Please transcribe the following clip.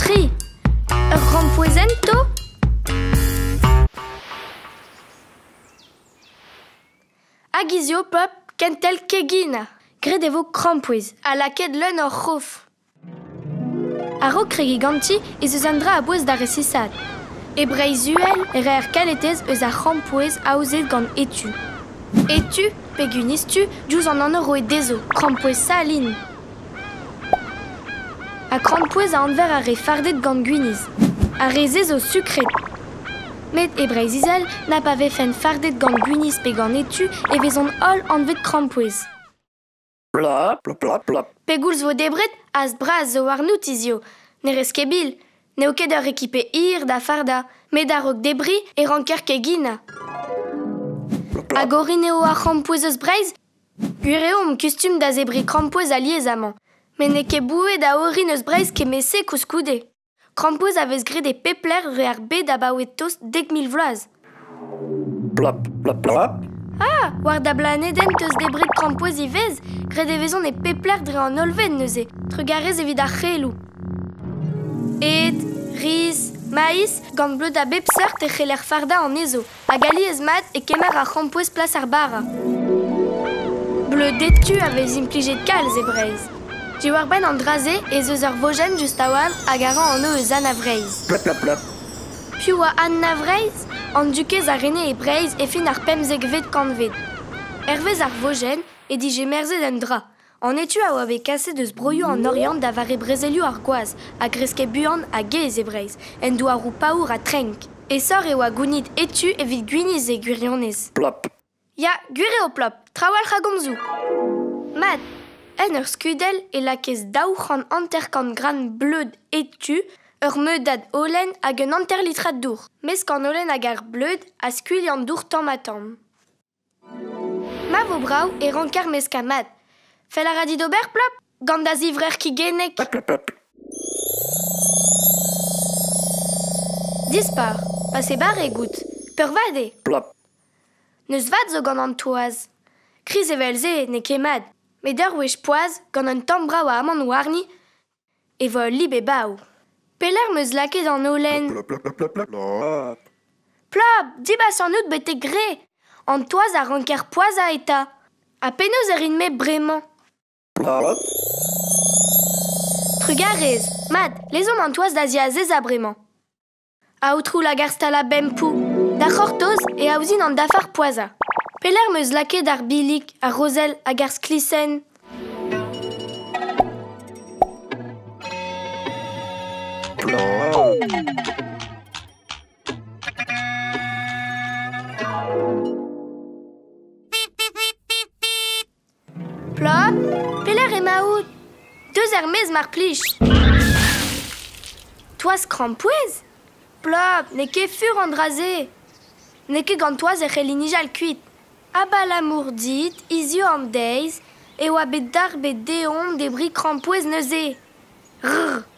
Tri. Ur grampouezhenn 'to? Hag hiziv pop kentel keginañ. Graet e vo krampouezh ha lakaet leun hor c'hof. A-raok kregiñ ganti ez eus un dra a-bouez da resisaat. E Breizh-Uhel e reer kaletez eus ar c'hrampouezh aozet gant etu. Etu pe gwinizh-tu diouzh an anv roet dezho, krampouezh salin. Ha krampouezh a anver ar re fardet gant gwinizh. Ar re-se zo sukret. Met e Breizh-Izel, na pa vefent fardet gant gwinizh pe gant etu e vezont holl anvet krampouezh. Plop, plop, plop, plop. Pegoulz 'vo debret? Hast bras zo warnout hiziv. Ne rez ket bil. N'eo ket ur rekipe hir da fardañ, met a-raok debriñ e ranker keginañ. Hag orin eo ar c'hrampouezh eus Breizh? Gwir eo omp kustum da zebriñ krampouezh alies amañ. Met n'eo ket boued a orin eus Breizh kement-se koulskoude. Krampouezh a vez graet e pep lec'h dre ar bed abaoe tost 10,000 vloaz. Plop, plop, plop. Ah, war da blanedenn 'teus debret krampouezh ivez? Graet e vezont e pep lec'h dre an hollved neuze. Trugarez evit ar c'heloù. Ed, riz, maiz, gant bleud a bep seurt e c'heller fardañ anezho. Hag alies-mat e kemer ar c'hrampouezh plas ar bara. Bleud etu a vez implijet kalz e Breizh. Diwar-benn an dra-se ez eus ur vojenn just a-walc'h hag a ra anv eus Anna Vreizh. Plop, plop, plop. Piv oa Anna Vreizh? An dukez a rene e Breizh e fin ar pemzekvet kantved. Hervez ar vojenn he dije merzet un dra. An etu a oa bet kaset eus broioù an Oriant da vare brezelioù ar gwaz, a greske buan hag aes e Breizh, en douaroù paour ha trenk. Aesoc'h e oa gounit etu evit gwinizh e gwirionez. Plop. Ya, gwir eo Plop, trawalc'h a gomzoù. Mat, en ur skudell e lakaez 250 gram bleud etu, ur meudad holen hag un hanter litrad dour. Mesk an holen hag ar bleud ha skuilh an dour tamm-ha-tamm. Ma vo brav e ranker meskañ mat. Fell a ra dit ober, Plop? Gant da zivrec'h kigennek. Plop, plop, plop. Dispar, pase barrek out. Peurvat eo. Plop. N'eus vat zo gant an toaz. Kriz evel-se n'eo ket mat. Met ur wech poazh, gant un tamm brav a amann warni, e vo ul lip-e-bav. Pelec'h 'm eus lakaet an holen? Plop, plop, plop, plop, plop. Plop, dibas an out betek re. An toaz a ranker poazhañ eta. Ha penaos e rin-me bremañ? Plop. Trugarez. Mat, lezomp an toaz da ziazezañ bremañ. Aotrou Lagarstala Bempoù, da c'hortoz e aozin an dafar poazhañ. Pelec'h 'm eus lakaet ar billig, ar rozell hag ar sklisenn? Plop, pelec'h emaout? Deus er-maez mar plij. Toaz krampouezh? Plop, n'eo ket fur an dra-se. N'eo ket gant toaz e c'helli nijal kuit. Abalamour dit, hiziv an deiz, e oa bet darbet deomp debriñ krampouezh neuze. Rrr.